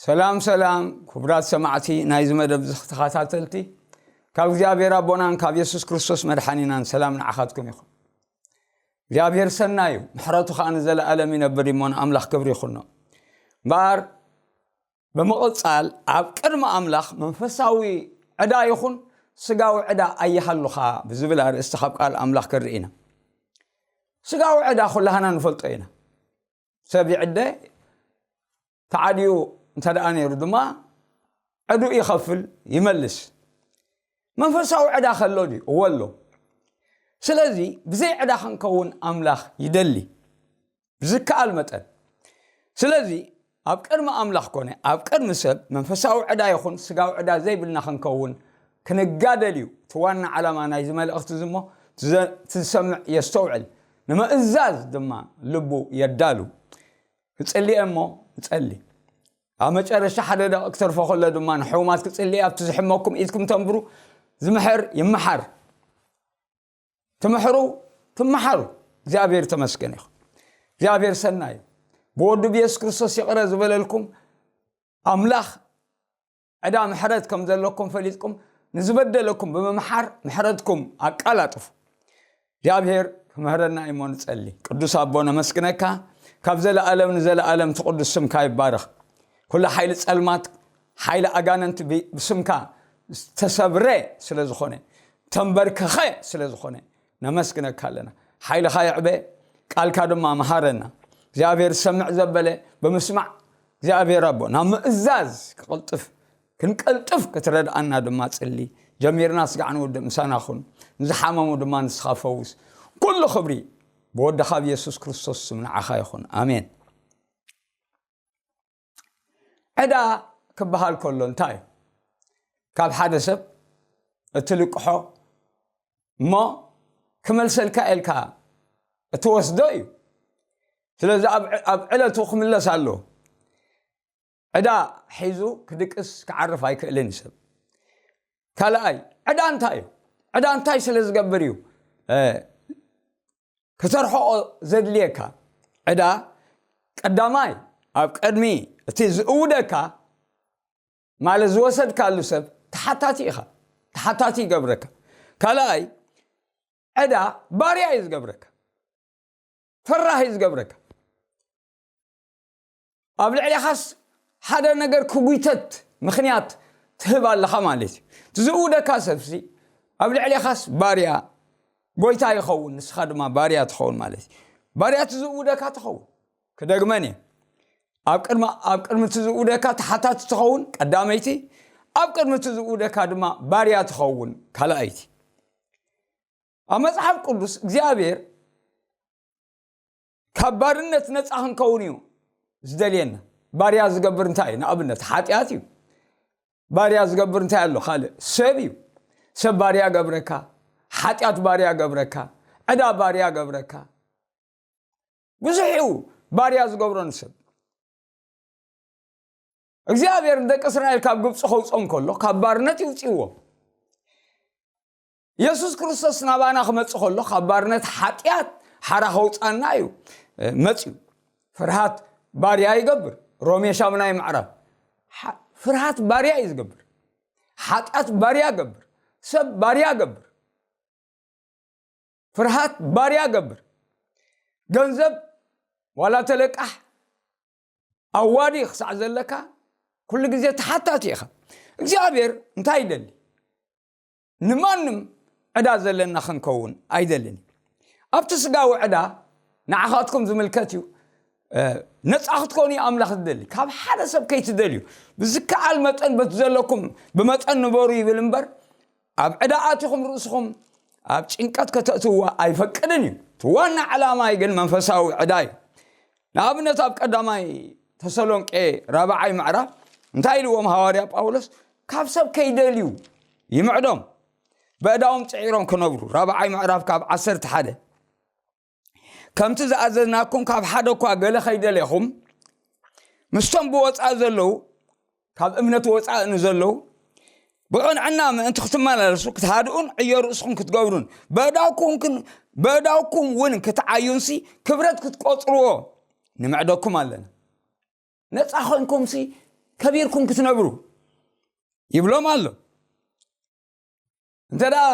ሰላም ሰላም፣ ክቡራት ሰማዕቲ ናይዚ መደብ ተኸታተልቲ፣ ካብ እግዚኣብሔር ኣቦናን ካብ የሱስ ክርስቶስ መድሓኒናን ሰላም ንዓኻትኩም ይኹን። እግዚኣብሔር ሰናይ እዩ፣ ምሕረቱ ኸኣ ንዘለኣለም ይነብር እሞ ንኣምላኽ ክብሪ ይኹኖ። እምበኣር ብምቕጻል ኣብ ቅድሚ ኣምላኽ መንፈሳዊ ዕዳ ይኹን ስጋዊ ዕዳ ኣይሃሉኻ ብዝብል ኣርእስቲ ካብ ቃል ኣምላኽ ክንርኢ ኢና። ስጋዊ ዕዳ ኩላህና ንፈልጦ ኢና። ሰብ ይዕደ፣ ተዓድዩ እንተ ደኣ ነይሩ ድማ ዕዱእ ይኸፍል፣ ይመልስ። መንፈሳዊ ዕዳ ከሎ ድዩ? እወ ኣሎ። ስለዚ ብዘይ ዕዳ ክንከውን ኣምላኽ ይደሊ ብዝከኣል መጠን። ስለዚ ኣብ ቅድሚ ኣምላኽ ኮነ ኣብ ቅድሚ ሰብ መንፈሳዊ ዕዳ ይኹን ስጋዊ ዕዳ ዘይብልና ክንከውን ክንጋደል እዩ እቲ ዋና ዓላማ ናይዚ መልእኽቲ እዚ እሞ፣ ትዘ-፣ ትሰምዕ የስተውዕል፣ ንምእዛዝ ድማ ልቡ የዳሉ። ክጽሊ እሞ ንጸሊ። ኣብ መጨረሻ ሓደ ደቂቅ ተርፎ ከሎ ድማ ንሕሙማት ክጽሊ፣ ኣብቲ ዝሕመኩም ኢድኩም ተንብሩ፣ ዝምሕር ይምሓር፣ ትምሕሩ ትምሓሩ። እግዚኣብሔር ተመስገን ይኹን። እግዚኣብሔር ሰናይ እዩ። ብወዱ ብየሱስ ክርስቶስ ይቕረ ዝበለልኩም ኣምላኽ ዕዳ ምሕረት ከም ዘለኩም ፈሊጥኩም ንዝበደለኩም ብምምሓር ምሕረትኩም ኣቃላጥፉ። እግዚኣብሔር ክምህረና እሞ ንጸሊ። ቅዱስ ኣቦ ነመስግነካ፣ ካብ ዘለኣለም ንዘለኣለም እቲ ቅዱስ ስምካ ይባረኽ። ኩሉ ሓይሊ ጸልማት፣ ሓይሊ ኣጋንንቲ ብ-፣ ብስምካ ዝተሰብረ ስለ ዝኾነ፣ ተንበርከኸ ስለ ዝኾነ ነመስግነካ ኣለና። ሓይልኻ ይዕበ፣ ቃልካ ድማ መሃረና። እግዚኣብሔር ዝሰምዕ ዘበለ ብምስማዕ እግዚኣብሔር ኣቦ ናብ ምእዛዝ ክቕልጥፍ ክንቀልጥፍ ክትረድኣና ድማ ጽሊ። ጀሚርና ስጋዕ ንውድእ ምሳና ኩን፣ ንዝሓመሙ ድማ ንስኻ ፈውስ። ኩሉ ክብሪ ብወድኻ ብየሱስ ክርስቶስ ስም ንዓኻ ይኹን። ኣሜን። ዕዳ ክበሃል ከሎ እንታይ እዩ? ካብ ሓደ ሰብ እትልቅሖ እሞ ክመልሰልካ ኢልካ እትወስዶ እዩ። ስለዚ ኣብ ዕ-፣ ኣብ ዕለቱ ክምለስ ኣለዎ። ዕዳ ሒዙ ክድቅስ ክዓርፍ ኣይክእልን እዩ ሰብ። ካልኣይ፣ ዕዳ እንታይ እዩ? ዕዳ እንታይ ስለ ዝገብር እዩ፣ እ፣ ከተርሕቆ ዘድልየካ? ዕዳ ቀዳማይ ኣብ ቅድሚ እቲ ዝእውደካ ማለት ዝወሰድካሉ ሰብ ተሓታቲ ኢኻ። ተሓታቲ ይገብረካ። ካልኣይ፣ ዕዳ ባርያ እዩ ዝገብረካ። ፈራህ እዩ ዝገብረካ። ኣብ ልዕሌኻስ ሓደ ነገር ክጉይተት ምኽንያት ትህብ ኣለኻ ማለት እዩ። እቲ ዝእውደካ ሰብሲ ኣብ ልዕሌኻስ ባርያ፣ ጎይታ ይኸውን፣ ንስኻ ድማ ባርያ ትኸውን ማለት እዩ። ባርያ እቲ ዝእውደካ ትኸውን። ክደግመን እየ። ኣብ ቅድሚ፣ ኣብ ቅድሚ እቲ ዝእውደካ ተሓታቲ ትኸውን ቀዳመይቲ፣ ኣብ ቅድሚ እቲ ዝእውደካ ድማ ባርያ ትኸውን ካልኣይቲ። ኣብ መጽሓፍ ቅዱስ እግዚኣብሔር ካብ ባርነት ነጻ ክንከውን እዩ ዝደልየና። ባርያ ዝገብር እንታይ እዩ? ንኣብነት ሓጢኣት እዩ። ባርያ ዝገብር እንታይ ኣሎ? ካልእ ሰብ እዩ። ሰብ ባርያ ገብረካ፣ ሓጢኣት ባርያ ገብረካ፣ ዕዳ ባርያ ገብረካ። ብዙሕ እዩ ባርያ ዝገብሮ ንሰብ። እግዚኣብሔር ንደቂ እስራኤል ካብ ግብፂ ከውፅኦም ከሎ ካብ ባርነት ይውፅዎ። የሱስ ክርስቶስ ናባና ክመፅእ ከሎ ካብ ባርነት ሓጢኣት ሓራ ከውፃና እዩ፣ እ፣ መፅዩ። ፍርሃት ባርያ ይገብር። ሮሜ ሻምናይ ምዕራፍ። ሓ-፣ ፍርሃት ባርያ እዩ ዝገብር። ሓጢኣት ባርያ ገብር። ሰብ ባርያ ገብር። ፍርሃት ባርያ ገብር። ገንዘብ ዋላ ተለቃሕ ኣዋዲ ክሳዕ ዘለካ ኩሉ ግዜ ተሓታቲ ኢኻ። እግዚኣብሔር እንታይ ይደሊ? ንማንም ዕዳ ዘለና ክንከውን ኣይደልን። ኣብቲ ስጋዊ ዕዳ ንዓኻትኩም ዝምልከት እዩ። እ፣ ነጻ ክትኮኑ እዩ ኣምላኽ ዝደሊ። ካብ ሓደ ሰብ ከይትደልዩ፣ ብዝከኣል መጠን በቲ ዘለኩም ብመጠን ንበሩ ይብል እምበር፣ ኣብ ዕዳ ኣቲኹም ርእስኹም ኣብ ጭንቀት ከተእትውዋ ኣይፈቅድን እዩ። እቲ ዋና ዕላማይ ግን መንፈሳዊ ዕዳ እዩ። ንኣብነት ኣብ ቀዳማይ ተሰሎንቄ ራብዓይ ምዕራፍ እንታይ ኢልዎም ሃዋርያ ጳውሎስ? ካብ ሰብ ከይደልዩ ይምዕዶም፣ በእዳዎም ጽዒሮም ክነብሩ። ራብዓይ ምዕራፍ ካብ ዓሰርተ ሓደ። ከምቲ ዝኣዘዝናኩም ካብ ሓደ እኳ ገለ ከይደሌኹም፣ ምስቶም ብወጻኢ ዘለዉ፣ ካብ እምነት ወጻኢ ንዘለዉ፣ ብቕንዕና ምእንቲ ክትመላለሱ፣ ክትሃድኡን ዕዮ ርእስኹም ክትገብሩን፣ በእዳውኩም ክን-፣ በእዳውኩም እውን ክትዓዩንሲ ክብረት ክትቆጽርዎ ንምዕደኩም ኣለና። ነጻ ኾንኩምሲ ከቢርኩም ክትነብሩ ይብሎም ኣሎ። እንተ ደኣ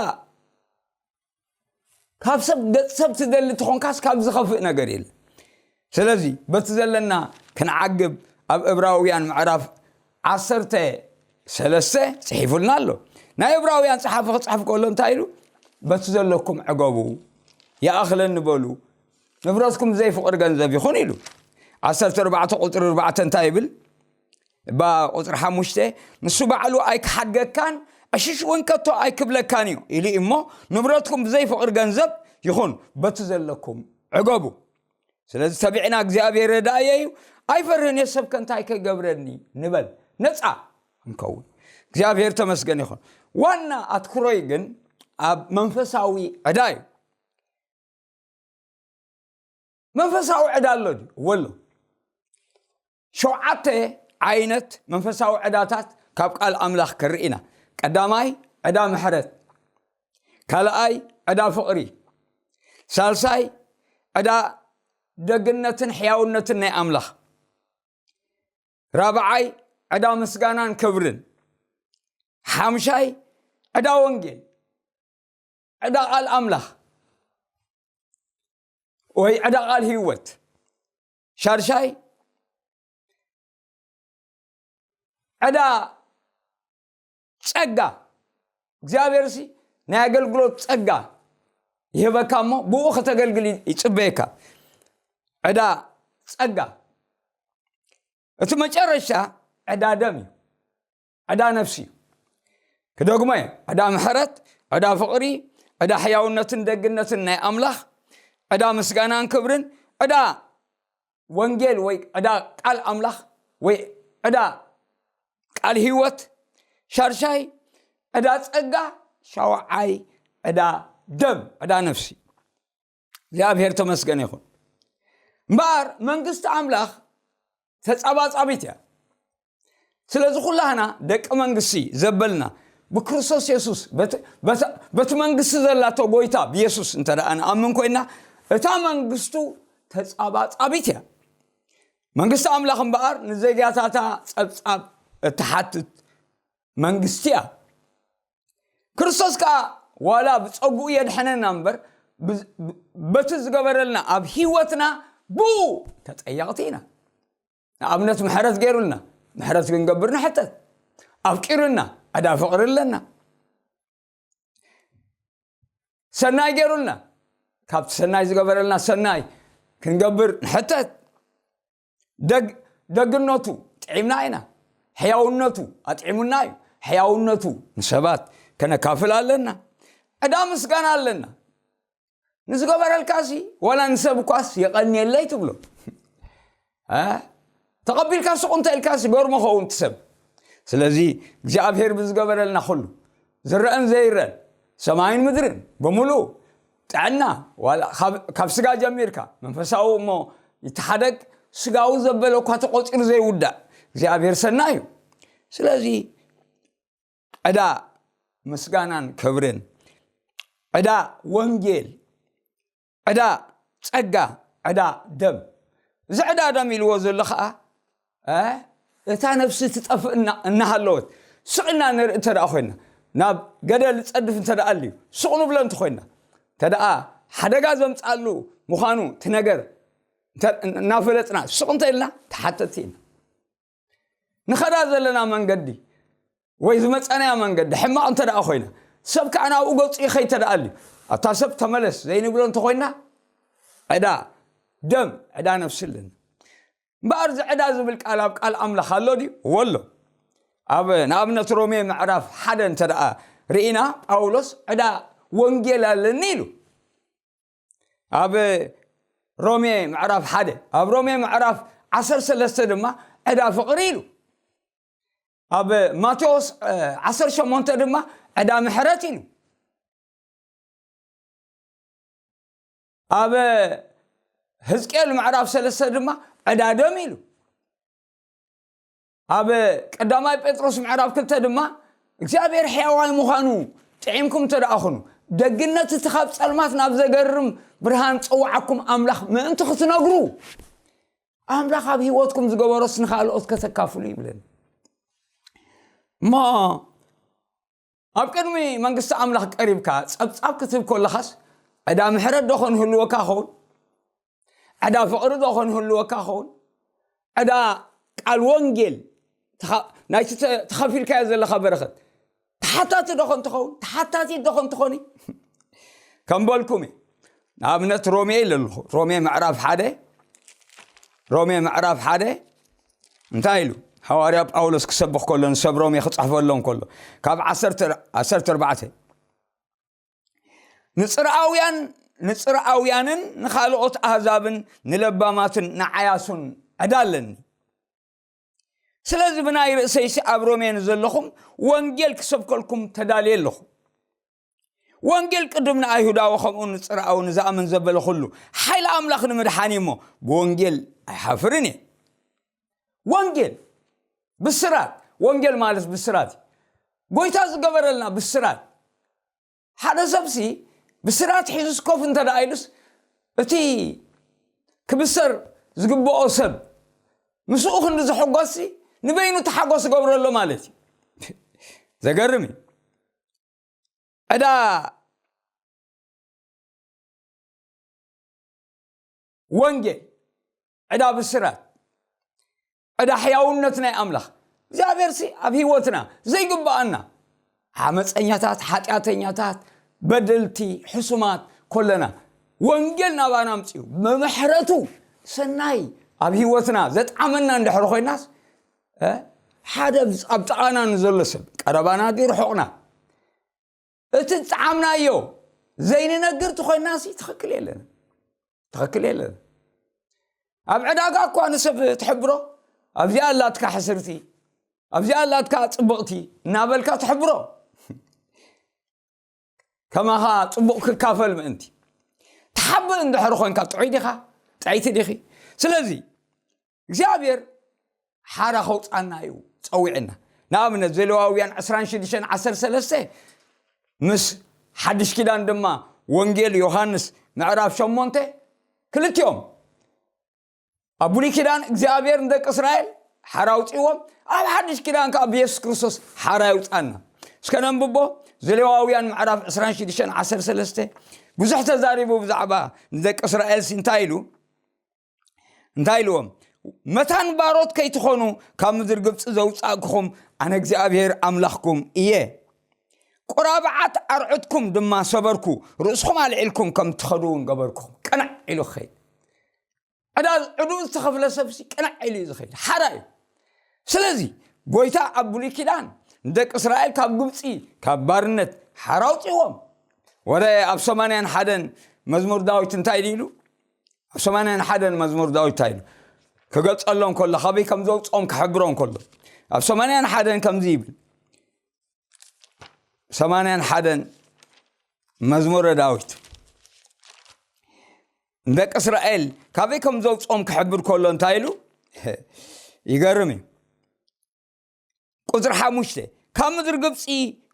ካብ ሰብ ገጽ ሰብ ትደሊ ትኾንካስ ካብ ዝኸፍእ ነገር የለ። ስለዚ በቲ ዘለና ክንዓግብ ኣብ እብራውያን ምዕራፍ ዓሰርተ ሰለስተ ጽሒፉልና ኣሎ። ናይ እብራውያን ጸሓፊ ክጽሕፍ ከሎ እንታይ ኢሉ? በቲ ዘለኩም ዕገቡ፣ ይኣኽለኒ በሉ፣ ንብረትኩም ብዘይ ፍቕሪ ገንዘብ ይኹን ኢሉ። ዓሰርተ ኣርባዕተ ቁጽሪ ኣርባዕተ እንታይ ይብል? እባ ቁጽሪ ሓሙሽተ፣ ንሱ ባዕሉ ኣይክሓድገካን ዕሽሽ እውን ከቶ ኣይክብለካን እዩ ኢሉ እዩ እሞ፣ ንብረትኩም ብዘይ ፍቕሪ ገንዘብ ይኹን በቲ ዘለኩም ዕገቡ። ስለዚ ተቢዕና እግዚኣብሔር ረዳእየ እዩ፣ ኣይፈርህን እየ፣ ሰብ ከ እንታይ ከገብረኒ ንበል፣ ነፃ ክንከውን። እግዚኣብሔር ተመስገን ይኹን። ዋና ኣትኩሮይ ግን ኣብ መንፈሳዊ ዕዳ እዩ። መንፈሳዊ ዕዳ ኣሎ ድዩ? እወ ኣሎ። ሸውዓተ ዓይነት መንፈሳዊ ዕዳታት ካብ ቃል ኣምላኽ ክርኢ ኢና። ቀዳማይ ዕዳ ምሕረት፣ ካልኣይ ዕዳ ፍቕሪ፣ ሳልሳይ ዕዳ ደግነትን ሕያውነትን ናይ ኣምላኽ፣ ራብዓይ ዕዳ ምስጋናን ክብርን፣ ሓምሻይ ዕዳ ወንጌል፣ ዕዳ ቃል ኣምላኽ ወይ ዕዳ ቃል ህይወት፣ ሻድሻይ ዕዳ ጸጋ። እግዚኣብሔር ሲ ናይ ኣገልግሎት ጸጋ ይህበካ እሞ ብኡ ከተገልግል ይጽበየካ። ዕዳ ጸጋ። እቲ መጨረሻ ዕዳ ደም እዩ። ዕዳ ነፍሲ እዩ። ክደግሞ እየ። ዕዳ ምሕረት፣ ዕዳ ፍቕሪ፣ ዕዳ ሕያውነትን ደግነትን ናይ ኣምላኽ፣ ዕዳ ምስጋናን ክብርን፣ ዕዳ ወንጌል ወይ ዕዳ ቃል ኣምላኽ ወይ ዕዳ ቃል ህይወት፣ ሻድሻይ ዕዳ ጸጋ፣ ሻውዓይ ዕዳ ደም፣ ዕዳ ነፍሲ። እግዚኣብሔር ተመስገን ይኹን። እምበኣር መንግስቲ ኣምላኽ ተጻባጻቢት እያ። ስለዚ ኩላህና ደቂ መንግስቲ ዘበልና ብክርስቶስ የሱስ በቲ- በቲ- በቲ መንግስቲ ዘላቶ ጎይታ ብየሱስ እንተ ደኣ ንኣምን ኮይና እታ መንግስቱ ተጻባጻቢት እያ። መንግስቲ ኣምላኽ እምበኣር ንዜጋታታ ጸብጻብ እትሓትት መንግስቲ እያ። ክርስቶስ ከኣ ዋላ ብጸጉኡ የድሐነና እምበር ብ- ብ- በቲ ዝገበረልና ኣብ ህይወትና ብኡ ተጸየቕቲ ኢና። ንኣብነት ምሕረት ገይሩልና፣ ምሕረት ክንገብር ንሕተት። ኣፍቂሩና፣ ዕዳ ፍቕሪ ኣለና። ሰናይ ገይሩልና፣ ካብቲ ሰናይ ዝገበረልና ሰናይ ክንገብር ንሕተት። ደግ- ደግነቱ ጥዒምና ኢና። ሕያውነቱ ኣጥዒሙና እዩ። ሕያውነቱ ንሰባት ከነካፍል ኣለና። ዕዳ ምስጋና ኣለና። ንዝገበረልካሲ ዋላ ንሰብ እኳስ የቐንየለይ ትብሎ። እ? ተቐቢልካ ስቕ እንተ ኢልካሲ ገርሞ ኸውን እቲ ሰብ። ስለዚ እግዚኣብሔር ብዝገበረልና ኩሉ ዝረአን ዘይረአን ሰማይን ምድርን ብምሉእ ጥዕና ዋላ ካብ- ካብ ስጋ ጀሚርካ መንፈሳዊ እሞ ይተሓደግ ስጋዊ ዘበለ እኳ ተቖፂሩ ዘይውዳእ እግዚኣብሔር ሰናይ እዩ። ስለዚ ዕዳ ምስጋናን ክብርን፣ ዕዳ ወንጌል፣ ዕዳ ጸጋ፣ ዕዳ ደም። እዚ ዕዳ ደም ኢልዎ ዘሎ ኸዓ እ፣ እታ ነፍሲ ትጠፍእ እና- እናሃለወት ስቕ ኢልና ንርኢ እንተ ደኣ ኮይና፣ ናብ ገደል ዝጸድፍ እንተ ደኣ ኣልዩ ስቕ ንብሎ እንተ ኮይና፣ እንተ ደኣ ሓደጋ ዘምጽኣሉ ምዃኑ እቲ ነገር እንተ- እናፈለጥና ስቕ እንተ ኢልና ተሓተትቲ ኢና። ንኸዳ ዘለና መንገዲ ወይ ዝመጸናያ መንገዲ ሕማቕ እንተ ደኣ ኮይና፣ ሰብ ከኣ ናብኡ ገጹ ይኸይድ እንተ ደኣ ኣልዩ፣ ኣታ ሰብ ተመለስ ዘይንብሎ እንተ ኮይና፣ ዕዳ ደም፣ ዕዳ ነፍሲ ኣለና። እምበኣር እዚ ዕዳ ዝብል ቃል ኣብ ቃል ኣምላኽ ኣሎ ድዩ? እወ ኣሎ። ኣብ ንኣብነት ሮሜ ምዕራፍ ሓደ እንተ ደኣ ርኢና፣ ጳውሎስ ዕዳ ወንጌል ኣለኒ ኢሉ። ኣብ ሮሜ ምዕራፍ ሓደ፣ ኣብ ሮሜ ምዕራፍ ዓሰርተ ሰለስተ ድማ ዕዳ ፍቕሪ ኢሉ። ኣብ ማቴዎስ ዓሰርተ ሸሞንተ ድማ ዕዳ ምሕረት ኢሉ። ኣብ ህዝቅኤል ምዕራፍ ሰለስተ ድማ ዕዳ ደም ኢሉ። ኣብ ቀዳማይ ጴጥሮስ ምዕራፍ ክልተ ድማ እግዚኣብሔር ሕያዋይ ምዃኑ ጥዒምኩም እንተ ደኣ ኹኑ፣ ደግነት እቲ ካብ ጸልማት ናብ ዘገርም ብርሃን ጸውዓኩም ኣምላኽ ምእንቲ ክትነግሩ፣ ኣምላኽ ኣብ ህይወትኩም ዝገበሮስ ንኻልኦት ከተካፍሉ ይብለኒ። እሞ ኣብ ቅድሚ መንግስቲ ኣምላኽ ቀሪብካ ጸብጻብ ክትህብ ከለኻስ፣ ዕዳ ምሕረት ዶ ኾን ህልወካ ኸውን? ዕዳ ፍቕሪ ዶ ኾን ህልወካ ኸውን? ዕዳ ቃል ወንጌል፣ ተኻ-፣ ናይቲ ተ-፣ ተኸፊልካዮ ዘለኻ በረኸት፣ ተሓታቲ ዶ ኾን ትኸውን? ተሓታቲ ዶ ኾን ትኾኒ? ከም በልኩም እየ። ንኣብነት ሮሜ ኢለ ኣለኹ። ሮሜ ምዕራፍ ሓደ፣ ሮሜ ምዕራፍ ሓደ እንታይ ኢሉ? ሃዋርያ ጳውሎስ ክሰብኽ ከሎ፣ ንሰብ ሮሜ ክጽሕፈሎም ከሎ፣ ካብ ዓሰርተ፣ ዓሰርተ ኣርባዕተ፣ "ንጽርኣውያን፣ ንጽርኣውያንን ንኻልኦት ኣህዛብን ንለባማትን ንዓያሱን ዕዳ ኣለኒ። ስለዚ ብናይ ርእሰይሲ ኣብ ሮሜ ንዘለኹም ወንጌል ክሰብከልኩም ተዳልየ ኣለኹ። ወንጌል ቅድም ንኣይሁዳዊ፣ ከምኡ ንጽርኣዊ፣ ንዝኣምን ዘበለ ኩሉ ሓይሊ ኣምላኽ ንምድሓን እዩ እሞ፣ ብወንጌል ኣይሓፍርን እየ።" ወንጌል ብስራት፣ ወንጌል ማለት ብስራት እዩ። ጎይታ ዝገበረልና ብስራት። ሓደ ሰብሲ ብስራት ሒዙስ ኮፍ እንተ ደኣ ኢሉስ፣ እቲ ክብሰር ዝግብኦ ሰብ ምስኡ ክንዲ ዝሕጎስሲ፣ ንበይኑ ተሓጎስ ገብረሎ ማለት እዩ። ዘገርም እዩ። ዕዳ ወንጌል፣ ዕዳ ብስራት፣ ዕዳ ሕያውነት ናይ ኣምላኽ እግዚኣብሔርሲ ኣብ ህይወትና ዘይግብኣና ዓመፀኛታት፣ ሓጢኣተኛታት፣ በደልቲ፣ ሕሱማት ኮለና፣ ወንጌል ናባና ኣምፅኡ ብምሕረቱ ሰናይ ኣብ ህይወትና ዘጥዓመና እንድሕር ኮይናስ፣ እ፣ ሓደ ኣብ ጥቓና ንዘሎ ሰብ፣ ቀረባና ድዩ ርሑቕና፣ እቲ ዝጠዓምናዮ ዘይንነግር ተኾይናሲ ትኽክል የለን። ትኽክል የለን። ኣብ ዕዳጋ እኳ ንሰብ ትሕብሮ፣ "ኣብዚኣ ኣላትካ ሕስርቲ፣ ኣብዚኣ ኣላትካ ጽብቕቲ" እናበልካ ትሕብሮ። ከማኻ ጽቡቕ ክካፈል ምእንቲ። ትሓብእ እንድሕር ኾንካ ጥዑይ ዲኻ? ጥዕይቲ ዲኺ? ስለዚ እግዚኣብሔር ሓራ ከውፃና እዩ ጸዊዕና። ንኣብነት ዘሌዋውያን ዕስራን ሽዱሽተን ዓሰርተ ሰለስተ ምስ ሓድሽ ኪዳን ድማ ወንጌል ዮሃንስ ምዕራፍ ሸሞንተ ክልቲኦም። ኣብ ብሉይ ኪዳን እግዚኣብሔር ንደቂ እስራኤል ሓራ ኣውፅእዎም፣ ኣብ ሓድሽ ኪዳን ከዓ ብየሱስ ክርስቶስ ሓራ ይውፃና። እስከ ነንብቦ። ዘሌዋውያን ምዕራፍ ዕስራን ሽዱሽተን ዓሰርተ ሰለስተ ብዙሕ ተዛሪቡ ብዛዕባ ንደቂ እስራኤል ሲ እንታይ ኢሉ? እንታይ ኢልዎም? "መታን ባሮት ከይትኾኑ ካብ ምድሪ ግብፂ ዘውፃእኩኹም ኣነ እግዚኣብሔር ኣምላኽኩም እየ። ቁራብዓት ኣርዑትኩም ድማ ሰበርኩ፣ ርእስኹም ኣልዒልኩም ከም ትኸዱ እውን ገበርኩኹም።" ቅንዕ ኢሉ ክኸይድ። ዕዳ፣ ዕድኡ ዝተኸፍለ ሰብሲ ቅንዕ ኢሉ እዩ ዝኸይድ። ሓራ እዩ። ስለዚ ጎይታ ኣብ ብሉይ ኪዳን ንደቂ እስራኤል ካብ ግብፂ፣ ካብ ባርነት ሓራ ኣውፅእዎም። ወረ ኣብ ሰማንያን ሓደን መዝሙር ዳዊት እንታይ ኢሉ? ኣብ ሰማንያን ሓደን መዝሙር ዳዊት እንታይ ኢሉ? ክገልጸሎም ከሎ፣ ካበይ ከም ዘውጽኦም ክሕብሮም ከሎ፣ ኣብ ሰማንያን ሓደን ከምዚ ይብል። ሰማንያን ሓደን መዝሙረ ዳዊት ንደቂ እስራኤል ካበይ ከም ዘውጽኦም ክሕብር ከሎ እንታይ ኢሉ? ይገርም እዩ። ቁጽሪ ሓሙሽተ፣ ካብ ምድሪ ግብጺ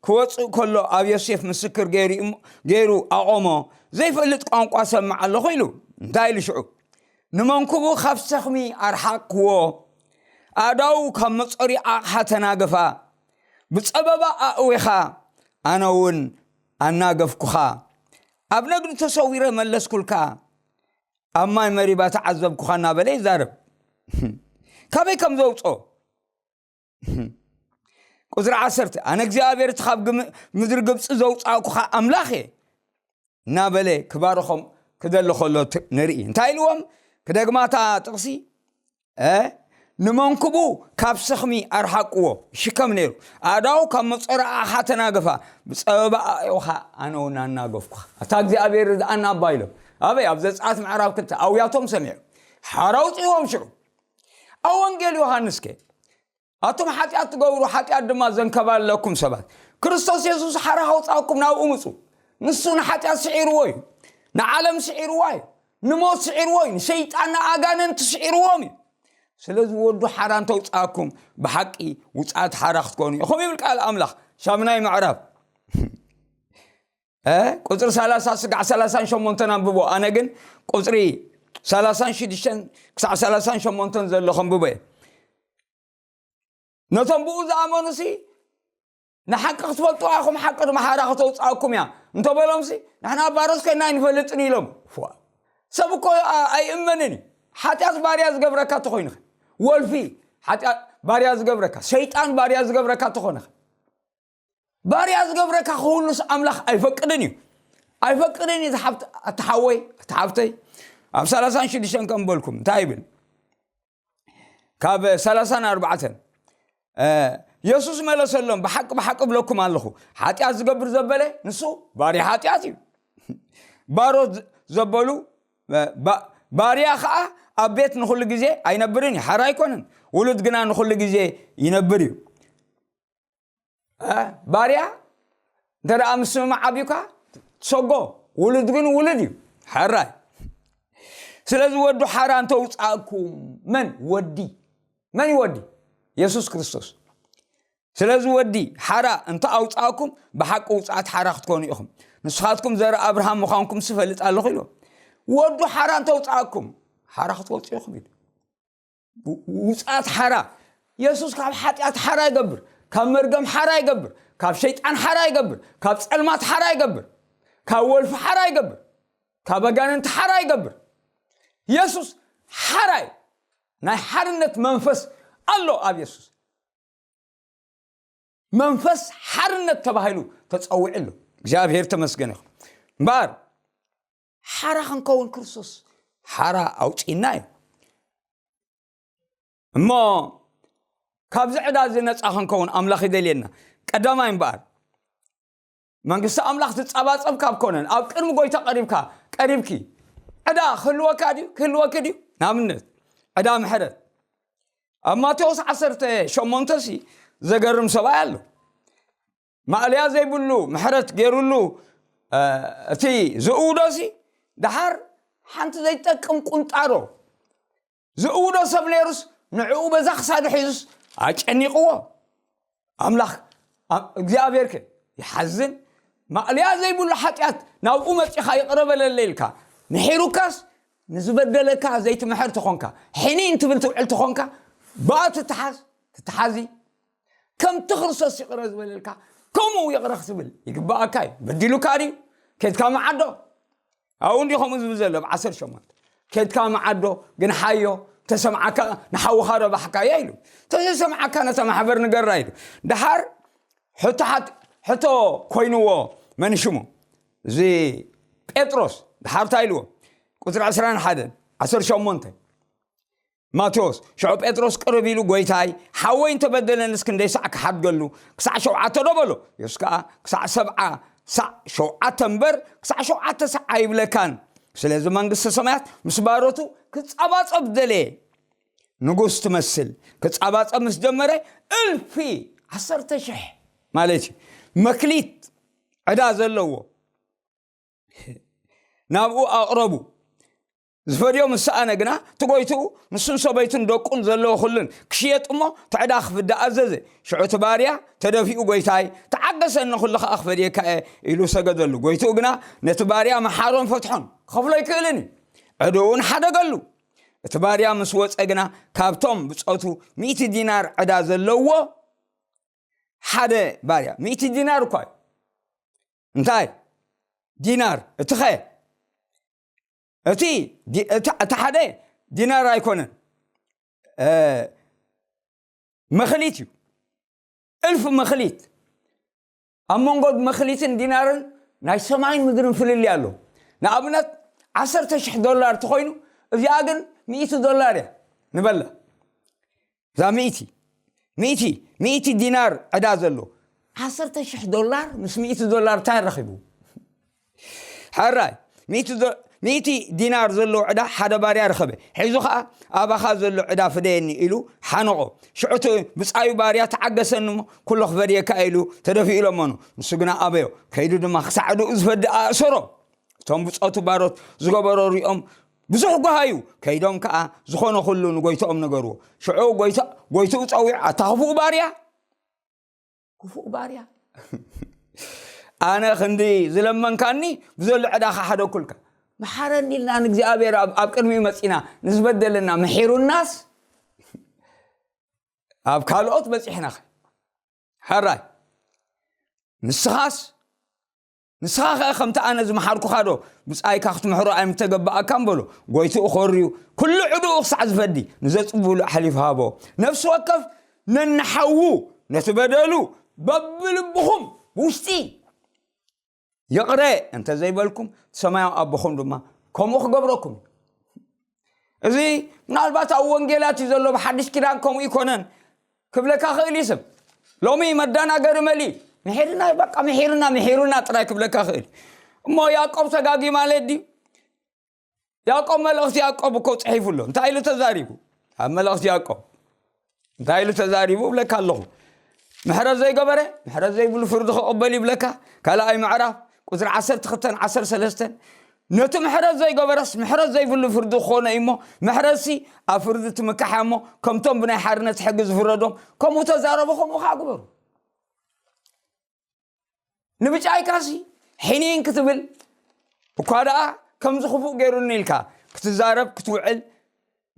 ክወጽእ ከሎ ኣብ ዮሴፍ ምስክር ገይሩ እሞ-፣ ገይሩ ኣቖሞ፣ ዘይፈልጥ ቋንቋ ሰምዕ ኣለኹ ኢሉ። እንታይ ኢሉ ሽዑ? "ንመንኩቡ ካብ ሰኽሚ ኣርሓቅክዎ፣ ኣእዳዉ ካብ መጾሪ ኣቕሓ ተናገፋ፣ ብጸበባ ኣእዌኻ፣ ኣነ እውን ኣናገፍኩኻ፣ ኣብ ነግዲ ተሰዊረ መለስኩልካ፣ ኣብ ማይ መሪባ ተዓዘብኩኻ" እናበለ ይዛረብ። ካበይ ከም ዘውጾ? ቁጽሪ ዓሰርተ፣ "ኣነ እግዚኣብሔር እቲ ካብ ግም-፣ ምድሪ ግብጺ ዘውጻእኩኻ ኣምላኽ እየ" እናበለ ክባርኾም ክደሊ ከሎ ት-፣ ንርኢ። እንታይ ኢልዎም? ክደግማታ ጥቕሲ፣ እ፣ "ንመንክቡ ካብ ሰኽሚ ኣርሓቅዎ፣ ይሽከም ነይሩ፣ ኣእዳዉ ካብ መጾሪ ኣኻ ተናገፋ፣ ብጸበባ ኣእዮኻ ኣነ እውን ኣናገፍኩኻ።" ኣታ እግዚኣብሔር ርድኣና ኣባ ኢሎም። ኣበይ? ኣብ ዘጸኣት ምዕራፍ ክልተ ኣውያቶም ሰሚዑ። ሓራ ኣውጽእዎም ሽዑ። ኣብ ወንጌል ዮሃንስ ከ? "ኣቱም ሓጢኣት ትገብሩ፣ ሓጢኣት ድማ ዘንከባለለኩም ሰባት፣ ክርስቶስ የሱስ ሓራ ከውጻእኩም ናብኡ ምጹ። ንሱ ንሓጢኣት ስዒርዎ እዩ፣ ንዓለም ስዒርዋ እዩ፣ ንሞት ስዒርዎ እዩ፣ ንሸይጣን ንኣጋንንቲ ስዒርዎም እዩ። ስለዚ ወዱ ሓራ እንተውጻእኩም ብሓቂ ውጻእቲ ሓራ ክትኮኑ ኢኹም" ይብል ቃል ኣምላኽ። ሻምናይ ምዕራፍ፣ እ፣ ቁጽሪ ሰላሳ ስጋዕ ሰላሳን ሸሞንተን ኣንብቦ። ኣነ ግን ቁጽሪ ሰላሳን ሽዱሽተን ክሳዕ ሰላሳን ሸሞንተን ዘሎ ከንብቦ እየ። "ነቶም ብኡ ዝኣመኑሲ ንሓቂ ክትፈልጡ ኣኹም ሓቂ ድማ ሓራ ከተውፅኣኩም እያ እንተበሎምሲ፣ ንሕና ባሮት ኮይና ኣይንፈልጥን ኢሎም። ፎ። ሰብ እኮ ኣ- ኣይእመንን እዩ። ሓጢኣት ባርያ ዝገብረካ ተኾይንኸ፣ ወልፊ ሓጢኣት ባርያ ዝገብረካ፣ ሰይጣን ባርያ ዝገብረካ ተኾንኸ፣ ባርያ ዝገብረካ ክህሉስ ኣምላኽ ኣይፈቅድን እዩ። ኣይፈቅድን እዩ። ዝሓብት ኣተሓወይ ኣተሓብተይ፣ ኣብ ሰላሳን ሽዱሽተን ከም በልኩም እንታይ ይብል? ካብ ሰላሳን ኣርባዕተን፣ የሱስ መለሰሎም፣ ብሓቂ ብሓቂ እብለኩም ኣለኹ፣ ሓጢኣት ዝገብር ዘበለ ንሱ ባርያ ሓጢኣት እዩ። ባሮት ዘበሉ፣ ባ- ባርያ ኸዓ ኣብ ቤት ንኹሉ ግዜ ኣይነብርን እዩ፣ ሓራ ኣይኮነን። ውሉድ ግና ንኹሉ ግዜ ይነብር እዩ። ባርያ እንተ ደኣ ምስምማዕ ኣብዩካ ትሰጎ፣ ውሉድ ግን ውሉድ እዩ። ሓራይ። ስለዚ ወዱ ሓራ እንተ ውፃእኩም፣ መን ወዲ፣ መን እዩ ወዲ? የሱስ ክርስቶስ። ስለዚ ወዲ ሓራ እንተ ኣውፃእኩም፣ ብሓቂ ውፃኣት ሓራ ክትኮኑ ኢኹም። ንስኻትኩም ዘር ኣብርሃም ምዃንኩም ስፈልጥ ኣለኹ ኢሉ። ወዱ ሓራ እንተ ውፃእኩም፣ ሓራ ክትወፁ ኢኹም ኢሉ። ውፃት ሓራ። የሱስ ካብ ሓጢኣት ሓራ ይገብር፣ ካብ መርገም ሓራ ይገብር፣ ካብ ሸይጣን ሓራ ይገብር፣ ካብ ፀልማት ሓራ ይገብር፣ ካብ ወልፊ ሓራ ይገብር፣ ካብ ኣጋንንቲ ሓራ ይገብር። የሱስ ሓራይ። ናይ ሓርነት መንፈስ ኣሎ ኣብ የሱስ። መንፈስ ሓርነት ተባሂሉ ተፀዊዑ ኣሎ። እግዚኣብሔር ተመስገን ይኹን። እምበኣር ሓራ ክንከውን ክርስቶስ ሓራ ኣውፅእና እዩ። እሞ ካብዚ ዕዳ እዚ ነፃ ክንከውን ኣምላኽ ይደልየና። ቀዳማይ እምበኣር መንግስቲ ኣምላኽ ትጸባጸብ ካብ ኮነን፣ ኣብ ቅድሚ ጎይታ ቀሪብካ፣ ቀሪብኪ፣ ዕዳ ክህልወካ ድዩ? ክህልወኪ ድዩ? ንኣብነት ዕዳ ምሕረት። ኣብ ማቴዎስ ዓሰርተ ሸሞንተ ሲ ዘገርም ሰብኣይ ኣሎ። ማእለያ ዘይብሉ ምሕረት ገይሩሉ፣ እ፣ እቲ ዝእውዶ ሲ ደሓር ሓንቲ ዘይጠቅም ቁንጣሮ ዝእውዶ ሰብ ነይሩስ፣ ንዕኡ በዛ ክሳዱ ሒዙስ ኣጨኒቕዎ። ኣምላኽ፣ ኣ-፣ እግዚኣብሔር ከ ይሓዝን? ማእለያ ዘይብሉ ሓጢኣት ናብኡ መጺኻ ይቕረ በለለይ ኢልካ፣ ምሒሩካስ ንዝበደለካ ዘይትምሕር ተኾንካ፣ ሕኒ እንትብል ትውዕል ተኾንካ፣ ብኣ ትተሓዝ፣ ትተሓዚ። ከምቲ ክርስቶስ ይቕረ ዝበለልካ፣ ከምኡ ይቕረ ክትብል ይግባኣካ እዩ። በዲሉካ ድዩ? ከድካ መዓዶ? ኣብኡ እንዲ ከምኡ ዝብል ዘሎ፣ ብ ዓሰርተ ሸሞንተ። ከድካ መዓዶ፣ ግን ሓዮ፣ ተሰምዓካ፣ ንሓውኻ ረባሕካዮ ኢሉ። ተዘይሰምዓካ ነታ ማሕበር ንገራ ኢሉ። ደሓር ሕቶ ሓት-፣ ሕቶ ኮይንዎ መን ሽሙ? እዚ ጴጥሮስ፣ ደሓር እንታይ ኢልዎ? ቁጽሪ ዕስራን ሓደን፣ ዓሰርተ ሸሞንተ። ማቴዎስ፣ ሽዑ ጴጥሮስ ቅርብ ኢሉ፣ "ጐይታይ፣ ሓወይ እንተበደለንስ ክንደይ ሳዕ ክሓድገሉ? ክሳዕ ሸውዓተ ዶ?" በሎ። የሱስ ከኣ፣ "ክሳዕ ሰብዓ ሳዕ ሸውዓተ እምበር፣ ክሳዕ ሸውዓተ ሳዕ ኣይብለካን። ስለዚ መንግስቲ ሰማያት ምስ ባሮቱ ክጻባጸብ ደለየ ንጉስ ትመስል። ክጻባጸብ ምስ ጀመረ፣ እልፊ፣ ዓሰርተ ሽሕ ማለት እዩ፣ መክሊት ዕዳ ዘለዎ ናብኡ ኣቕረቡ። ዝፈድዮ ምስ ሰኣነ ግና፣ እቲ ጐይትኡ ንሱን ሰበይቱን ደቁን ዘለዎ ኹሉን ክሽየጥ እሞ፣ እቲ ዕዳ ክፍዳእ ኣዘዘ። ሽዑ እቲ ባርያ ተደፊኡ፣ 'ጐይታይ፣ ተዓገሰኒ፣ ኩሉ ኸኣ ክፈድየካ እየ' ኢሉ ሰገደሉ። ጐይትኡ ግና ነቲ ባርያ መሓሮን ፈትሖን ክኸፍሎ ኣይክእልን እዩ። ዕዳኡን ሓደገሉ። እቲ ባርያ ምስ ወጸ ግና፣ ካብቶም ብጾቱ ሚእቲ ዲናር ዕዳ ዘለዎ ሓደ ባርያ፣ ሚእቲ ዲናር እኳ እዩ። እንታይ? ዲናር። እቲኸ? እቲ ዲ-፣ እቲ፣ እቲ ሓደ ዲናር ኣይኮነን። እ፣ መኽሊት እዩ። እልፍ መኽሊት። ኣብ መንጎ መኽሊትን ዲናርን ናይ ሰማይን ምድርን ፍልልይ ኣሎ። ንኣብነት፣ ዓሰርተ ሽሕ ዶላር ተኾይኑ፣ እዚኣ ግን ሚእቲ ዶላር እያ ንበላ። እዛ ሚእቲ፣ ሚእቲ፣ ሚእቲ ዲናር ዕዳ ዘሎ፣ ዓሰርተ ሽሕ ዶላር ምስ ሚእቲ ዶላር እንታይ ረኺቡ? ሕራይ፣ ሚእቲ ዶ-፣ ሚእቲ ዲናር ዘለዎ ዕዳ ሓደ ባርያ ረኸበ። ሒዙ ኸኣ፣ "ኣባኻ ዘሎ ዕዳ ፍደየኒ" ኢሉ ሓነቖ። ሽዑ እቲ ብጻዩ ባርያ፣ "ተዓገሰኒ እሞ፣ ኩሎ ክፈድየካ" ኢሉ ተደፊኡ ለመኖ። ንሱ ግና ኣበዮ። ከይዱ ድማ ክሳዕ ዕዳኡ ዝፈድእ ኣእሰሮ። እቶም ብጾቱ ባሮት ዝገበሮ ሪኦም ብዙሕ ጓሃዩ። ከይዶም ከኣ ዝኾነ ኩሉ ንጎይትኦም ነገርዎ። ሽዑ ጎይታ-፣ ጎይትኡ ጸዊዑ፣ "ኣታ ክፉእ ባርያ፣ ክፉእ ባርያ፣ ኣነ ክንዲ ዝለመንካኒ ብዘሎ ዕዳ ክሓደኩልካ፣ መሓረኒ" ኢልና ንእግዚኣብሔር ኣብ፣ ኣብ ቅድሚኡ መጺና፣ ንዝበደለና ምሒሩናስ፣ ኣብ ካልኦት በጺሕናኸ? ሕራይ። ንስኻስ ንስኻ ኸኣ ከምቲ ኣነ ዝመሓርኩኻ ዶ ብጻይካ ክትምሕሮ ኣይምተገባኣካን በሎ። ጎይትኡ ኸርዩ፣ ኩሉ ዕድኡ ክሳዕ ዝፈዲ ንዘጽብብሉ ኣሕሊፉ ሃቦ። ነፍሲ ወከፍ ነንሓዉ ነቲ በደሉ በብልብኹም ብውሽጢ ይቕረ እንተ ዘይበልኩም፣ ሰማያዊ ኣቦኹም ድማ ከምኡ ክገብረኩም። እዚ ምናልባት ኣብ ወንጌላት እዩ ዘሎ፣ ብሓድሽ ኪዳን ከምኡ ይኮነን ክብለካ ክእል እዩ ሰብ። ሎሚ መዳናገሪ መሊ ምሒርና፣ በቃ ምሒርና፣ ምሒሩና ጥራይ ክብለካ ክእል። እሞ ያዕቆብ ተጋጊ ማለት ድዩ? ያዕቆብ፣ መልእኽቲ ያዕቆብ እኮ ጽሒፉ ኣሎ። እንታይ ኢሉ ተዛሪቡ? ኣብ መልእኽቲ ያዕቆብ እንታይ ኢሉ ተዛሪቡ እብለካ ኣለኹ። ምሕረት ዘይገበረ ምሕረት ዘይብሉ ፍርዲ ክቕበል ይብለካ። ካልኣይ ምዕራፍ ቁጽሪ ዓሰርተ ክልተን ዓሰርተ ሰለስተን፣ ነቲ ምሕረት ዘይገበረስ ምሕረት ዘይብሉ ፍርዲ ክኾነ እዩ እሞ፣ ምሕረትሲ ኣብ ፍርዲ ትምካሕ እያ እሞ፣ ከምቶም ብናይ ሓርነት ሕጊ ዝፍረዶም ከምኡ ተዛረቡ፣ ከምኡ ከዓ ግበሩ። ንብጫይካሲ ሕኒን ክትብል እኳ ደኣ ከምዚ ክፉእ ገይሩኒ ኢልካ ክትዛረብ ክትውዕል፣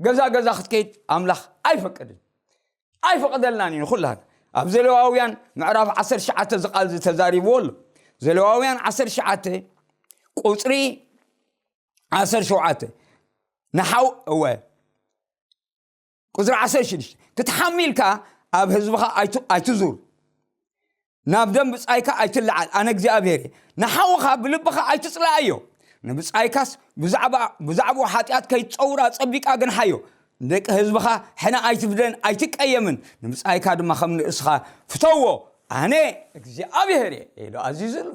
ገዛ ገዛ ክትከይድ ኣምላኽ ኣይፈቅድን። ኣይፈቅደልናን እዩ ንኹላን። ኣብ ዘሌዋውያን ምዕራፍ ዓሰርተ ትሽዓተ ዝቃል ዝተዛሪብዎ ኣሎ። ዘሌዋውያን ዓሰርተ ትሽዓተ ቁጽሪ ዓሰርተ ሸውዓተ ንሓው እወ ቁጽሪ ዓሰርተ ሽዱሽተ ክትሓሚ ኢልካ ኣብ ህዝብኻ ኣይቱ- ኣይትዙር፣ ናብ ደም ብጻይካ ኣይትለዓል፣ ኣነ እግዚኣብሔር እየ። ንሓውኻ ብልብኻ ኣይትጽላኣዮ፣ ንብጻይካስ ብዛዕባ ብዛዕባኡ ሓጢኣት ከይትጸውር ኣጸቢቃ ግንሓዮ። ንደቂ ህዝብኻ ሕነ ኣይትፍደን ኣይትቀየምን፣ ንብጻይካ ድማ ከም ንእስኻ ፍተዎ፣ ኣነ እግዚኣብሔር እየ ኢሉ ኣዚዙ ኣሎ።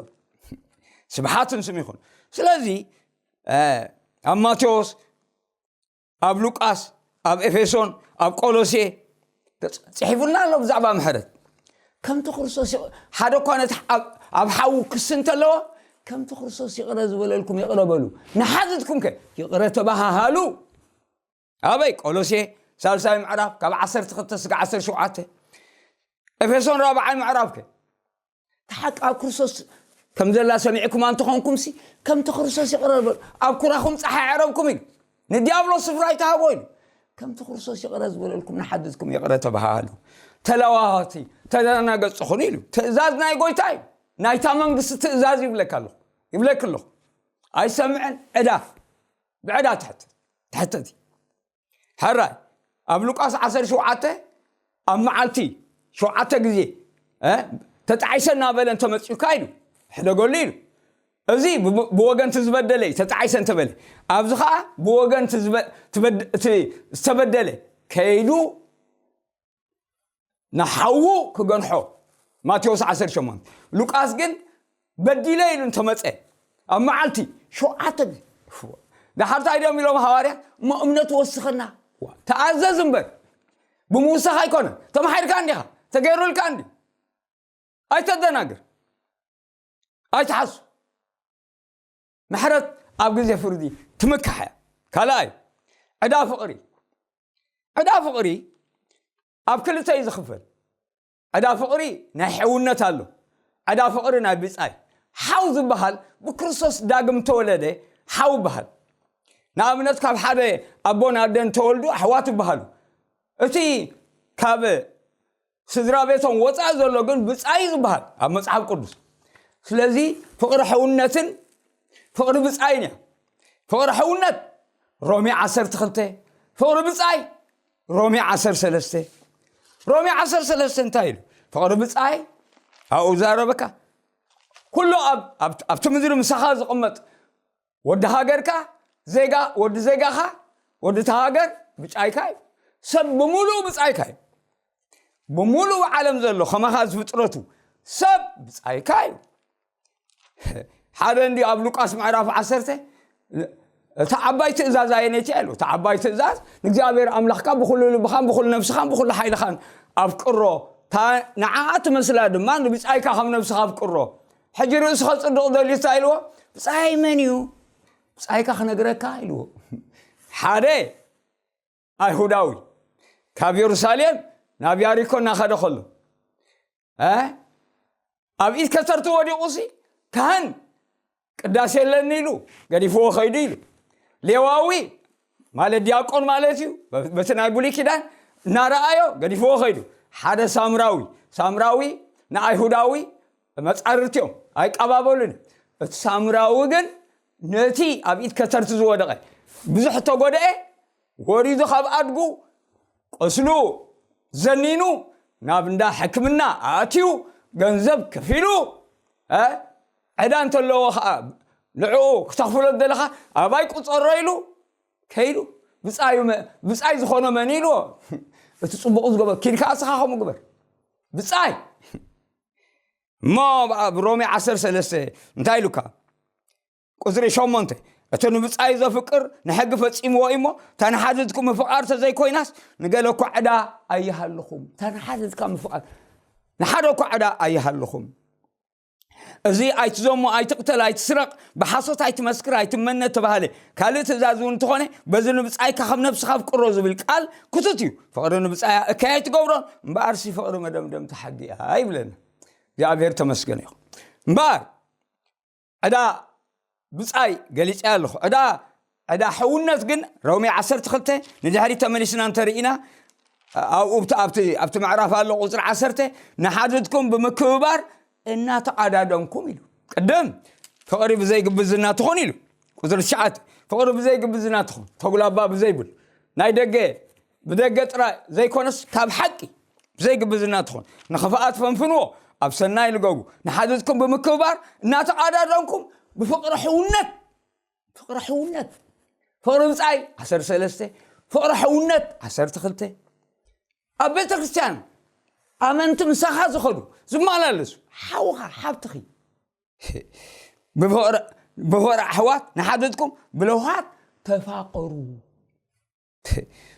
ስብሓት ንስም ይኹን። ስለዚ ኣብ ማቴዎስ ኣብ ሉቃስ ኣብ ኤፌሶን ኣብ ቆሎሴ ጽሒፉልና ኣሎ ብዛዕባ ምሕረት። ከምቲ ክርስቶስ ይቕ- ሓደ እኳ ነቲ ኣብ- ኣብ ሓዉ ክሲ እንተለዎ፣ ከምቲ ክርስቶስ ይቕረ ዝበለልኩም ይቕረ በሉ፣ ንሓትትኩም ከ ይቕረ ተባሃሃሉ። ኣበይ? ቆሎሴ ሳልሳይ ምዕራፍ ካብ ዓሰርተ ክልተ ስጋ ዓሰርተ ሸውዓተ፣ ኤፌሶን ራብዓይ ምዕራፍ ከ ሓቂ ኣብ ክርስቶስ ከም ዘላ ሰሚዕኩም ኣንተኾንኩም ሲ ከምቲ ክርስቶስ ይቕረ በሉ። ኣብ ኩራኹም ፀሓይ ዕረብኩም ኢሉ፣ ንዲያብሎስ ስፍራ ኣይትሃቦ ኢሉ። ከምቲ ክርስቶስ ይቕረ ዝበለልኩም ንሓድትኩም ይቕረ ተባሃሉ፣ ተለዋዋቲ፣ ተደናገጽኹን ኢሉ። ትእዛዝ ናይ ጎይታ እዩ። ናይታ መንግስቲ ትእዛዝ ይብለካ ኣለኹ፣ ይብለክ ኣለኹ። ኣይሰምዕን ዕዳ ብዕዳ ትሕት ትሕተቲ። ሕራይ ኣብ ሉቃስ ዓሰርተ ሸውዓተ ኣብ መዓልቲ ሸውዓተ ግዜ ተጣዒሰ እናበለ እንተመፅኡካ ኢሉ ሕደገሉ ኢሉ። እዚ ብወገንቲ ዝበደለ እዩ ተጣዒሰ እንተበለ፣ ኣብዚ ከዓ ብወገንቲ ዝተበደለ ከይዱ ንሓዉ ክገንሖ። ማቴዎስ ዓሰርተ ሸሞንተ። ሉቃስ ግን በዲለ ኢሉ እንተመፀ ኣብ መዓልቲ ሸውዓተ ግዜ። ዳሓር እንታይ ድዮም ኢሎም ሃዋርያ? እሞ እምነት ወስኸና፣ ተኣዘዝ እምበር፣ ብምውሳኽ ኣይኮነን። ተማሓይርካ እንዲኻ፣ ተገይሩልካ እንዲ ኣይተደናግር፣ ኣይትሓሱ። ምሕረት ኣብ ግዜ ፍርዲ ትምካሕ እያ። ካልኣይ ዕዳ ፍቕሪ። ዕዳ ፍቕሪ ኣብ ክልተ እዩ ዝኽፈል። ዕዳ ፍቕሪ ናይ ሕውነት ኣሎ። ዕዳ ፍቕሪ ናይ ብጻይ። ሓው ዝበሃል ብክርስቶስ ዳግም ተወለደ ሓው ይበሃል። ንኣብነት ካብ ሓደ ኣቦን ኣደን ተወልዱ ኣሕዋት ይበሃሉ። እቲ ካብ ስድራ ቤቶም ወፃኢ ዘሎ ግን ብፃይ ዝበሃል ኣብ መፅሓፍ ቅዱስ። ስለዚ ፍቕሪ ሕውነትን ፍቕሪ ብፃይን እያ። ፍቕሪ ሕውነት ሮሜ ዓሰርተ ክልተ፣ ፍቕሪ ብፃይ ሮሜ ዓሰርተ ሰለስተ። ሮሜ ዓሰርተ ሰለስተ እንታይ ኢሉ? ፍቕሪ ብፃይ ኣብኡ ዛረበካ። ኩሉ ኣብቲ ምድሪ ምሳኻ ዝቕመጥ ወዲ ሃገርካ ዜጋ ወዲ ዜጋኻ ወዲ ተሃገር ብፃይካ እዩ። ሰብ ብምሉኡ ብፃይካ እዩ። ብምሉእ ዓለም ዘሎ ከማኻ ዝፍጥረቱ ሰብ ብጻይካ እዩ። ሓደ እንዲ ኣብ ሉቃስ ምዕራፍ ዓሰርተ እታ ዓባይ ትእዛዝ ኣየነይቲ እያ ኢሉ። እታ ዓባይ ትእዛዝ ንእግዚኣብሔር ኣምላኽካ ብኹሉ ልብኻን ብኹሉ ነፍስኻን ብኹሉ ሓይልኻን ኣፍቅሮ። እታ ንዓኣ ትመስላ ድማ ንብጻይካ ከም ነፍስኻ ኣፍቅሮ። ሕጂ ርእሱ ከጽድቕ ደልዩ እንታይ ኢልዎ? ብጻይ መን እዩ? ብጻይካ ክነግረካ ኢልዎ። ሓደ ኣይሁዳዊ ካብ የሩሳሌም ናብ ያሪኮ እናኸደ ከሎ ኣብ ኢድ ከተርቲ ወዲቑ ሲ ካህን ቅዳሴ የለኒ ኢሉ ገዲፍዎ ኸይዱ ኢሉ። ሌዋዊ ማለት ዲያቆን ማለት እዩ። በቲ ናይ ብሉይ ኪዳን እናረኣዮ ገዲፍዎ ኸይዱ። ሓደ ሳምራዊ ሳምራዊ ንኣይሁዳዊ መጻርርቲ እዮም፣ ኣይቀባበሉን እዮም። እቲ ሳምራዊ ግን ነቲ ኣብ ኢድ ከተርቲ ዝወደቐ ብዙሕ ተጎድኤ፣ ወሪዱ ካብ ኣድጉ ቆስሉ ዘኒኑ ናብ እንዳ ሕክምና ኣእትዩ፣ ገንዘብ ከፊሉ፣ እ፣ ዕዳ እንተለዎ ኸዓ ንዕኡ ክተኽፍሎ ዘለኻ ኣባይ ቁጸሮ ኢሉ ከይዱ። ብጻዩ መ-፣ ብጻይ ዝኾኖ መን ኢልዎ? እቲ ጽቡቕ ዝገበር፣ ኪድ ከኣ ስኻ ከምኡ ግበር። ብጻይ። እሞ ኣብ ሮሜ ዓሰርተ ሰለስተ እንታይ ኢሉካ? ቁጽሪ ሸሞንተ፣ እቲ ንብጻይ ዘፍቅር ንሕጊ ፈጺምዎ እዩ እሞ፣ እታ ንሓድግኩም ምፍቓር ተዘይኮይናስ፣ ንገለ እኳ ዕዳ ኣይሃልኹም። እታ ንሓድግካ ምፍቓር፣ ንሓደ እኳ ዕዳ ኣይሃልኹም። እዚ ኣይትዘሙ፣ ኣይትቕተል፣ ኣይትስረቕ፣ ብሓሶት ኣይትመስክር፣ ኣይትመነ ተባህለ። ካልእ ትእዛዝ እውን እንተኾነ፣ በዚ ንብጻይካ ከም ነብስኻ ኣፍቅሮ ዝብል ቃል ክቱት እዩ። ፍቕሪ ንብጻያ እከይ ኣይትገብሮን፣ እምበኣርሲ ፍቕሪ መደምደምቲ ሓጊ እያ ይብለና። እግዚኣብሔር ተመስገን ይኹን። እምበኣር ዕዳ ብጻይ ገሊጸ ኣለኹ። ዕዳ፣ ዕዳ ሕውነት ግን ሮሜ ዓሰርተ ክልተ ንድሕሪት ተመሊስና እንተርኢና፣ ኣብኡ ኣብቲ፣ ኣብቲ፣ ኣብቲ ምዕራፍ ኣሎ ቁጽሪ ዓሰርተ፣ "ንሓድግኩም ብምክብባር እናተቓዳደምኩም" ኢሉ። ቅድም ፍቕሪ ብዘይ ግብዝና ትኹን ኢሉ። ቁጽሪ ትሽዓተ፣ ፍቕሪ ብዘይ ግብዝና ትኹን፣ ተጉላባ ብዘይብል፣ ናይ ደገ፣ ብደገ ጥራይ ዘይኮነስ ካብ ሓቂ ብዘይ ግብዝና ትኹን። ንኽፍኣት ፈንፍንዎ፣ ኣብ ሰናይ ልገቡ። ንሓድግኩም ብምክብባር እናተቓዳደምኩም ብፍቕሪ ሕውነት፣ ፍቕሪ ሕውነት፣ ፍቕሪ ብጻይ ዓሰርተ ሰለስተ፣ ፍቕሪ ሕውነት ዓሰርተ ክልተ። ኣብ ቤተ ክርስቲያን ኣመንቲ ምሳኻ ዝኸዱ፣ ዝመላለሱ፣ ሓውኻ፣ ሓብትኺ፣ ብፍቕሪ፣ ብፍቕሪ ኣሕዋት ንሓድግኩም ብለውሃት ተፋቐሩ።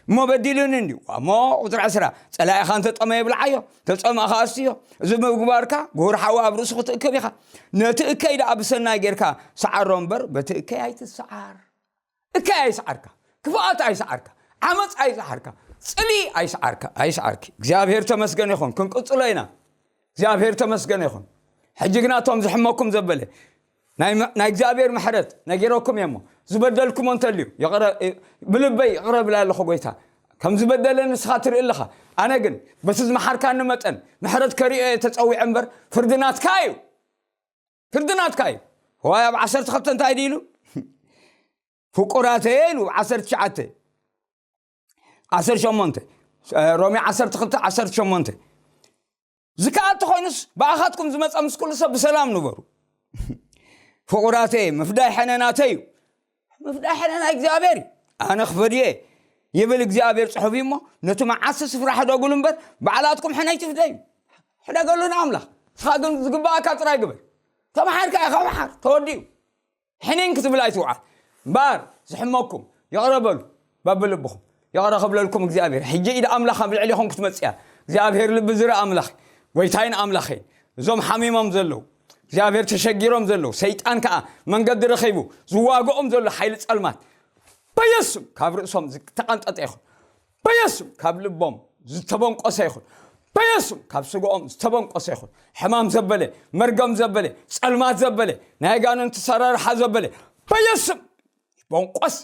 እሞ በዲሉኒ እንድዩ። እሞ ቁጽሪ ዕስራ፣ "ጸላኢኻ እንተጠመየ ብልዓዮ፣ ተጸምእኻ ኣስትዮ። እዚ ምግባርካ፣ ግሁር ሓዊ ኣብ ርእሱ ክትእክብ ኢኻ። ነቲ እከይ ደኣ ብሰናይ ጌርካ ሰዓሮ እምበር፣ በቲ እከይ ኣይትሰዓር። እከይ ኣይስዓርካ፣ ክፍኣት ኣይስዓርካ፣ ዓመጽ ኣይስዓርካ፣ ጽልኢ ኣይስዓርካ፣ ኣይስዓርኪ።" እግዚኣብሔር ተመስገን ይኹን። ክንቅጽሎ ኢና። እግዚኣብሔር ተመስገን ይኹን። ሕጂ ግና እቶም ዝሕመኩም ዘበለ፣ ናይ መ-፣ ናይ እግዚኣብሔር ምሕረት ነጊረኩም እየ እሞ፣ ዝበደልኩሞ እንተልዩ፣ ይቕረ-፣ ብልበይ ይቕረ ብላ ኣለኹ ጎይታ። ከም ዝበደለ ንስኻ ትርኢ ኣለኻ። ኣነ ግን በቲ ዝመሓርካኒ መጠን ምሕረት ከርእዮ እየ ተጸዊዐ እምበር፣ ፍርዲ ናትካ እዩ። ፍርዲ ናትካ እዩ። ዋይ ኣብ ዓሰርተ ክልተ እንታይ ድዩ ኢሉ? "ፍቁራተየ" ኢሉ፣ ዓሰርተ ትሽዓተ፣ ዓሰርተ ሸሞንተ፣ ሮሜ ዓሰርተ ክልተ፣ ዓሰርተ ሸሞንተ። ዝከኣል ተኾይኑስ፣ ብኣኻትኩም ዝመጸ ምስ ኩሉ ሰብ ብሰላም ንበሩ። ፍቑራተይ፣ ምፍዳይ ሕነ ናተይ እዩ። ምፍዳይ ሕነ ናይ እግዚኣብሔር እዩ። ኣነ ክፈድየ ይብል እግዚኣብሔር ጽሑፍ እዩ እሞ፣ ነቲ መዓሲ ስፍራ ሕደጉሉ እምበር፣ ባዕላትኩም ሕነ ኣይትፍደዩ። ሕደገሉ ንኣምላኽ። ንስኻ ግን ዝግባኣካ ጥራይ ግበር። ተመሓርካ ኢኻ ምሓር፣ ተወዲኡ። ሕኔን ክትብል ኣይትውዓል። እምበኣር ዝሕመኩም ይቕረ በሉ፣ በብልብኹም። ይቕረ ክብለልኩም እግዚኣብሔር። ሕጂ ኢድ ኣምላኽ ኣብ ልዕሌኹም ክትመጽእ እያ። እግዚኣብሔር ልቢ ዝርኢ ኣምላኽ፣ ጎይታይን ኣምላኸይን። እዞም ሓሚሞም ዘለዉ፣ እግዚኣብሔር ተሸጊሮም ዘለዉ፣ ሰይጣን ከኣ መንገዲ ረኺቡ ዝዋግኦም ዘሎ ሓይሊ ጸልማት፣ በየሱም ካብ ርእሶም ዝተቐንጠጠ ይኹን። በየሱም ካብ ልቦም ዝተበንቆሰ ይኹን። በየሱም ካብ ስግኦም ዝተበንቆሰ ይኹን። ሕማም ዘበለ፣ መርገም ዘበለ፣ ጸልማት ዘበለ፣ ናይ ኣጋንንቲ ሰራርሓ ዘበለ፣ በየሱም ይበንቆስ።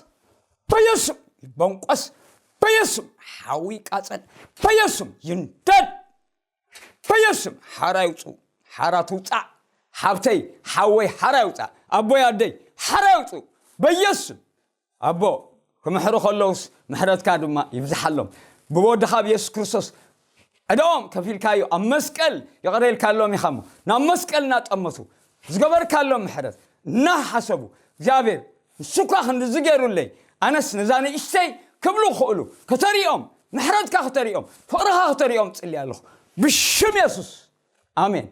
በየሱም ይበንቆስ። በየሱም ሓዊ ይቃጸል። በየሱም ይንደድ። በየሱም ሓራ ይውጹ። ሓራ ትውጻዕ። ሓብተይ፣ ሓወይ ሓራ ይውጻእ። ኣቦይ፣ ኣደይ ሓራ ይውጹ። በየሱም ኣቦ፣ ክምሕሩ ከለውስ ምሕረትካ ድማ ይብዝሓሎም። ብወድኻ ብየሱስ ክርስቶስ ዕዳኦም ከፊልካዮ፣ ኣብ መስቀል ይቕረ ኢልካሎም ኢኻ እሞ፣ ናብ መስቀል እናጠመቱ ዝገበርካሎም ምሕረት እናሓሰቡ፣ እግዚኣብሔር ንሱ እኳ ክንድዚ ገይሩለይ፣ ኣነስ ነዛ ንእሽተይ ክብሉ ክኽእሉ፣ ከተሪኦም፣ ምሕረትካ ከተሪኦም፣ ፍቕርኻ ከተሪኦም ጽልየ ኣለኹ። ብሽም የሱስ፣ ኣሜን።